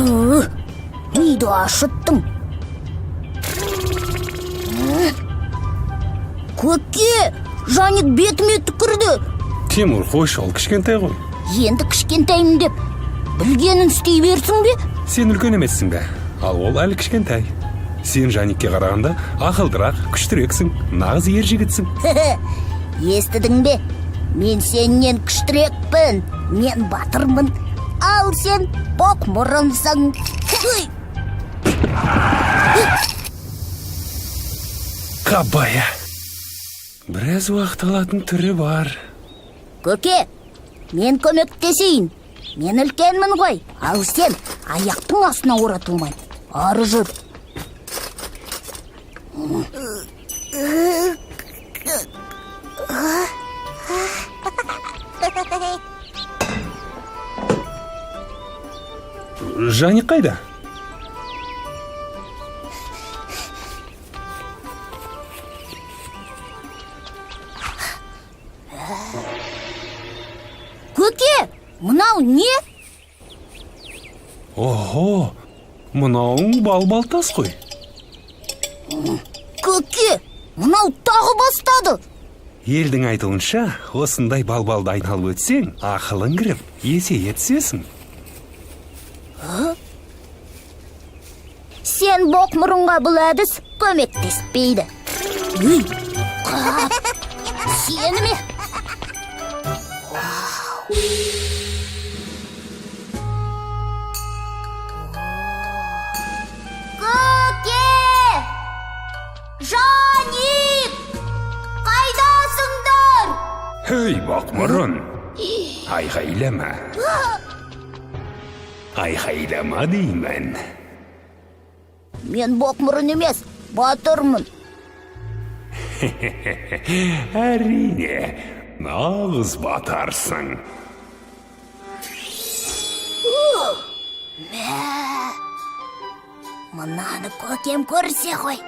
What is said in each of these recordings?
Ту, миды ашыттың. Көке, Жаник бетіме түкірді. Тимур, қойшы, ол кішкентай ғой. Енді кішкентаймын деп білгенін істей берсін бе? Сен үлкен емессің бе? Ал ол әлі кішкентай. Сен Жаникке қарағанда ақылдырақ, күштірексің, нағыз ер жігітсің. Естідің бе? Мен сенен күштірекпін. Мен батырмын. Ал сен боқмұрынсың. Үй! Қабая. Біраз уақыт алатын түрі бар. Көке, мен көмектесейін. Мен үлкенмін ғой. Ал сен аяқтың астына оратылмай. Ары жүр. Жаник қайда? Көке, мынау не? Охо, мынауың балбал тас қой. Көке, мынау тағы бастады. Елдің айтуынша, осындай балбалды айналып өтсең, ақылың кіріп, есейе түсесің. Сен боқмұрынға бұл әдіс көмектеспейді. Үй, қап, сені ме? Көке! Жаник! Қайдасыңдар? Ей, боқмұрын, айғайлама. Айғайлама деймін. Мен боқмұрын емес, батырмын. Әрине, нағыз батарсың. Мынаны көкем көрсе ғой.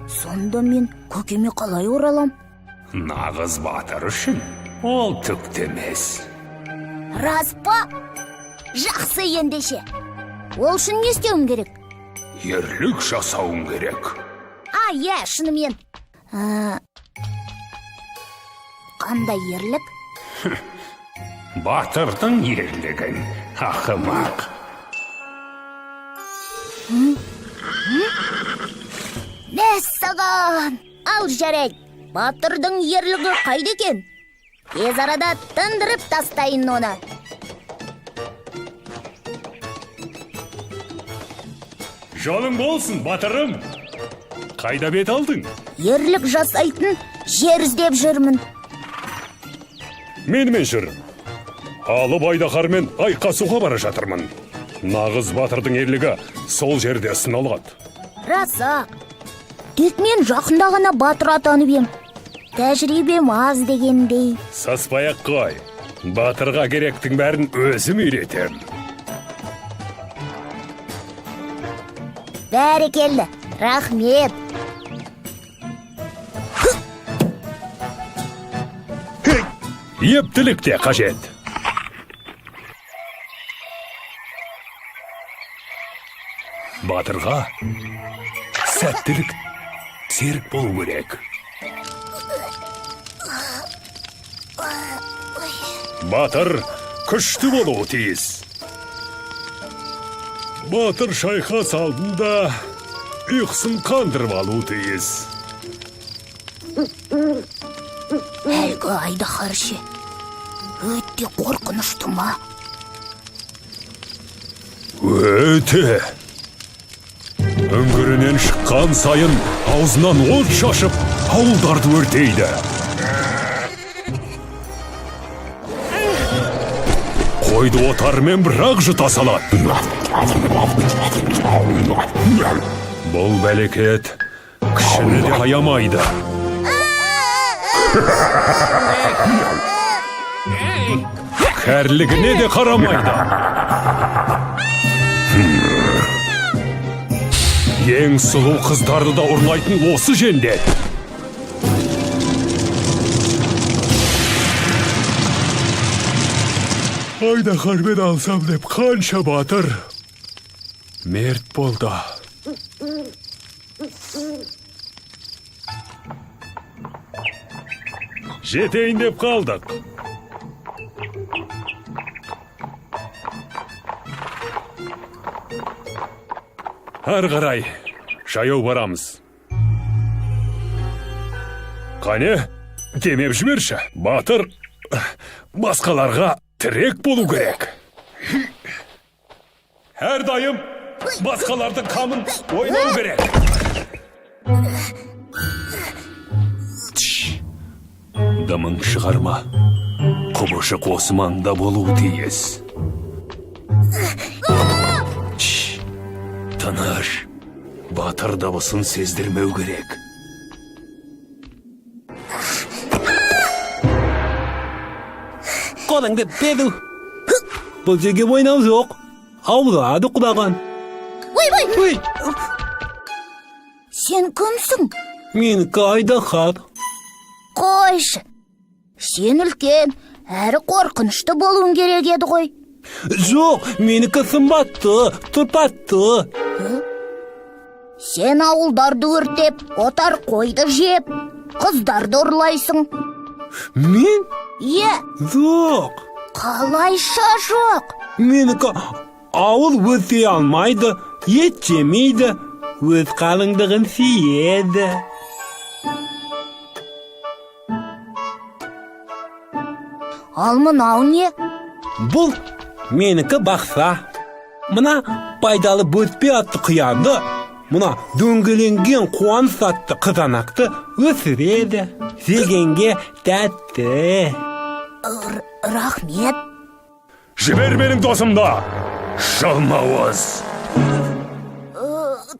Сонда мен көкеме қалай оралам? Нағыз батыр үшін ол түкті емес. Рас па? Жақсы ендеше. Ол үшін не істеуім керек? Ерлік жасауың керек. А, иә, шынымен. Қандай ерлік? Батырдың ерлігін, ақымақ. Мәссаған! Ал жарайды. Батырдың ерлігі қайда екен? Тез арада тындырып тастайын оны. Жолың болсын, батырым. Қайда бет алдың? Ерлік жасайтын жер іздеп жүрмін. Менімен жүр. Алып айдаһармен айқасуға бара жатырмын. Нағыз батырдың ерлігі сол жерде сыналады. Рас-ақ. Тек мен жақында ғана батыр атанып ем. Тәжірибем аз дегендей. Саспай ақ қой. Батырға керектің бәрін өзім үйретем. Бәрекелді. Рахмет. Ептілік те қажет. Батырға сәттілік серік болу керек. Батыр күшті болуы тиіс. Батыр шайқас алдында ұйқысын қандырып алуы тиіс. Әлгі айдаһар ше? Өте қорқынышты ма? Өте. Үңгірінен шыққан сайын аузынан от шашып, ауылдарды өртейді. Қойды отарымен бір-ақ жұта салады. Бұл бәлекет кішіні де аямайды. Кәрілігіне де қарамайды. Ең сұлу қыздарды да ұрлайтын осы жендет. Айдаһармен алсам деп қанша батыр мерт болды. Жетейін деп қалдық. Ары қарай жаяу барамыз. Қане, демеп жіберші. Батыр басқаларға тірек болу керек. Әрдайым басқалардың қамын ойлау керек. Тш, дымың шығарма. Құбыжық осы маңда болуы тиіс. Тш, тыныш. Батыр дыбысын сездірмеу керек. Қолыңды беру. Бұл жерге ойнау жоқ. Ауырады құлаған. Ойбай! Ой, Сен кімсің? менікі айдаһар. Қойшы. Сен үлкен, әрі қорқынышты болуың керек еді ғой. Жоқ, менікі сымбатты, тұрпатты. Сен ауылдарды өртеп, отар қойды жеп, қыздарды ұрлайсың. Мен? Е, Жоқ. қалайша жоқ? Менікі ауыл өртей алмайды, ет жемейді, өз қалыңдығын сүйеді. Ал мынау не? Бұл менікі бақса. Мына пайдалы бөртпе атты қиянды, мына дөңгеленген қуаныш атты қызанақты өсіреді. Жегенге тәтті. Рахмет. Жібер менің досымды! Жалмауыз!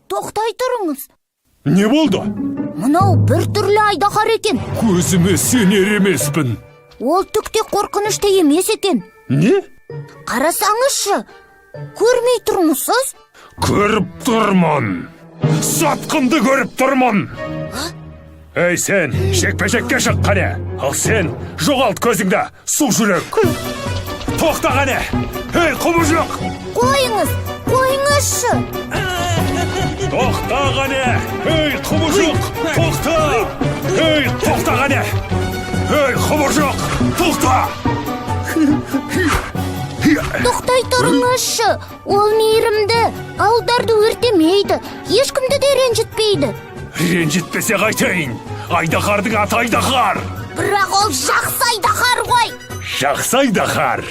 Тоқтай тұрыңыз. Не болды? Мынау бір түрлі айдаһар екен. Көзіме сенер емеспін. Ол түк те қорқынышты емес екен. Не? Қарасаңызшы, көрмей тұрмысыз? Көріп тұрмын. Сатқынды көріп тұрмын. Ей сен, жекпе-жекке шық қане. Ал сен, жоғалт көзіңді, су жүрек. Тоқта қане. Ей, құбыжық! Қойыңыз, қойыңызшы. Тоқта қане! Ей, құбыжық! Тоқта! Ей, тоқта қане! Ей, құбыжық! Тоқта! Тоқтай тұрыңызшы. Ол мейірімді, ауылдарды өртемейді, ешкімді де ренжітпейді. Ренжітпесе қайтейін. Айдаһардың аты айдаһар. Бірақ ол жақсы айдаһар ғой. Жақсы айдаһар.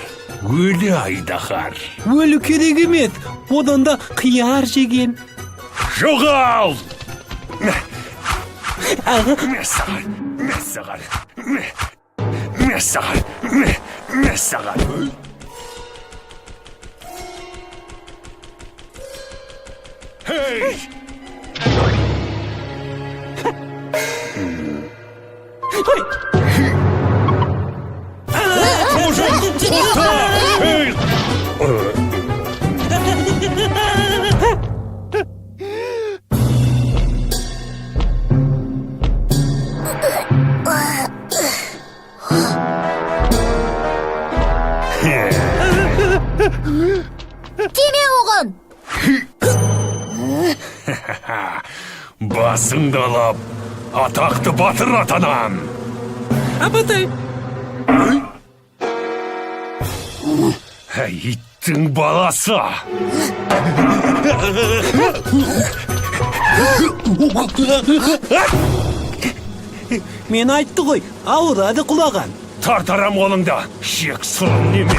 Өлі айдаһар. Өлу керек емес, одан да қияр жеген. Жоғал! Аға, Мә саған, мә саған, мә, мә саған, мә, мә саған. Хей! ой, Құбыжық, тоқта! Ей! Тиме оған. Басыңды алып, атақты батыр атанам. апатай. Әй, иттің баласы! Мен айтты ғой, ауырады құлаған. Тартарам қолыңды, жек сұрын неме.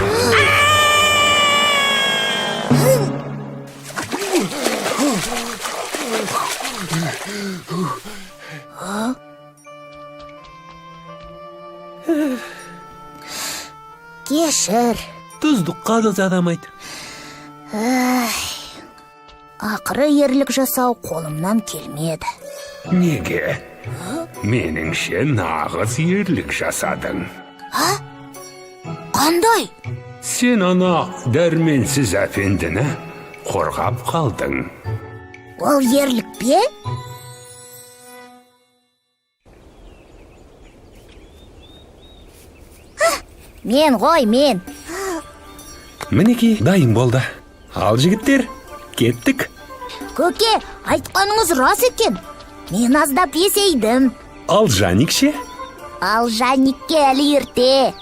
Кешір. Тұздыққа да жарамайды. Ақыры ерлік жасау қолымнан келмеді. Неге? Меніңше нағыз ерлік жасадың. Қандай? Сен ана дәрменсіз әпендіні қорғап қалдың. Ол ерлік пе? Мен ғой, мен. Мінекей, дайын болды. Ал, жігіттер, кеттік. Көке, айтқаныңыз рас екен. Мен аздап есейдім. Ал Жаник ше? Ал Жаникке әлі ерте.